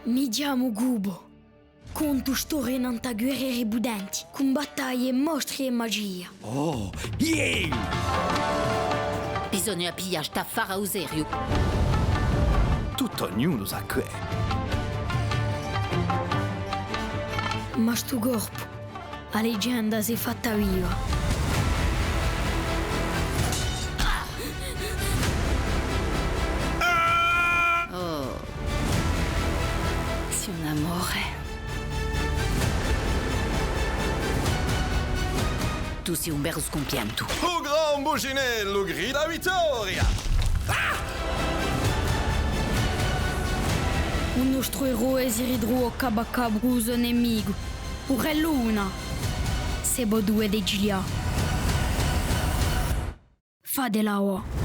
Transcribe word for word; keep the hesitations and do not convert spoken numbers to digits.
Mi chjamu Kubo. Contu storie nant'à guerrieri putenti, cù battaglie, mostri è magia. Oh, iè! Bisogna piglià st'affare à u seriu. Tuttu ognunu sà què. Ma stu corpu, a legenda s'hè fatta viva. Oh. Sì un amore. Tù sì un veru scumpientu. U gran Pucinellu grida vittoria! Ah! U nostru eroe si ritrova capu à capu cù u so nemicu, u Re Luna. S'è vo duvete ghjilià, fatela avà.